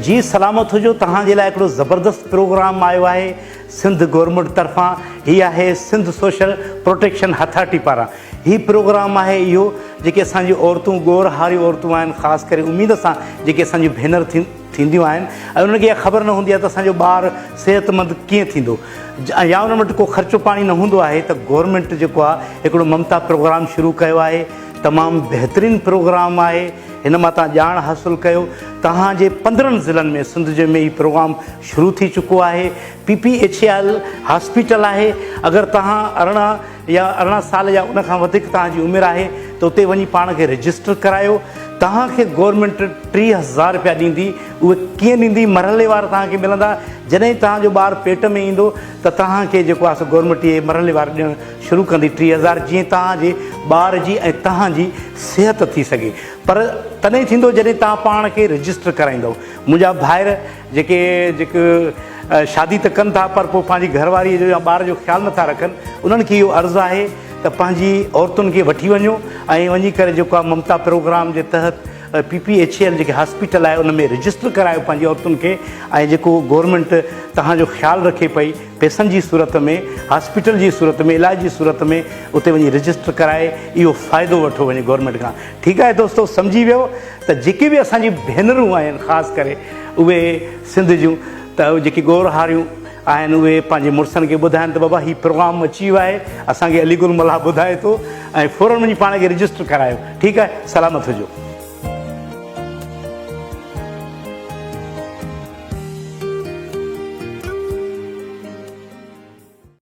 جي سلامت هجو توهان جي لاء هڪڙو زبردست پروگرام آيو آهي سنڌ گورنمينٽ طرفان هي آهي سنڌ سوشل پروٽيڪشن اٿارٽي پاران هي پروگرام آهي اهو جيڪي اسان جون عورتون ڳور هاريون عورتون آهن خاص ڪري اميد سان جيڪي اسان جون ڀينر ٿينديون آهن ۽ انهن کي اها خبر نه هوندي آهي ته اسان جو ٻار صحتمند ڪيئن ٿيندو يا انهن وٽ ڪو خرچو پاڻي نه هوندو آهي ته گورنمينٽ جيڪو آهي هڪڙو ممتا پروگرام شروع ڪيو آهي تمام بهترين پروگرام آهي هن مان توهان ڄاڻ حاصل ڪيو توهان جي 15 ضلعن ۾ سنڌ جي ۾ هي پروگرام شروع ٿي چڪو آهي P P H L hospital آهي اگر توهان 18 يا 18 سال يا ان کان وڌيڪ توهان جي عمر آهي ته اتي وڃي پاڻ کي رجسٽر ڪرايو توهان کي گورنمينٽ 3000 رپيا ڏيندي اهي ڪيئن ڏيندي مرحلي وار توهان کي ملندا جڏهن توهان جو ٻار پيٽ ۾ ايندو ته توهان کي جيڪو آهي سو گورنمينٽ اهي مرحلي وار ڏيڻ شروع ڪندي 3000 جيئن توهان جي ٻار جي ۽ توهان جي صحت ٿي سگهي پر تڏهن ٿيندو جڏهن توهان پاڻ کي رجسٽر ڪرائيندؤ منهنجا ڀائر جيڪي جيڪي شادي ته ڪن ٿا پر پوء پنهنجي گهر واري جو يا ٻار جو خيال نٿا رکن انهن کي اهو عرض آهي ته پنهنجي عورتن کي وٺي وڃو ۽ وڃي ڪري جيڪو آهي ممتا پروگرام جي تحت پي پي ايڇ ايل جيڪي هاسپيٽل آهي ان ۾ رجسٽر ڪرايو پنهنجي عورتن کي ۽ جيڪو گورنمينٽ توهان جو خيال رکي پئي پئسن جي صورت ۾ هاسپيٽل جي صورت ۾ علاج جي صورت ۾ اتي وڃي رجسٽر ڪرائي اهو فائدو وٺو وڃي گورنمينٽ کان ٺيڪ آهي دوستو سمجهي ويو ته جيڪي به اسان جي ڀينرون آهن خاص ڪري اهي سنڌ جون ته جيڪي ڳور هاريون آهن اهي پنهنجي مڙسن کي ٻڌائن ته بابا هي پروگرام اچي ويو آهي اسان کي علي گل ملاح ٻڌائي ٿو ۽ فورن وڃي پاڻ کي رجسٽر ڪرايو ٺيڪ آهي سلامت هجو.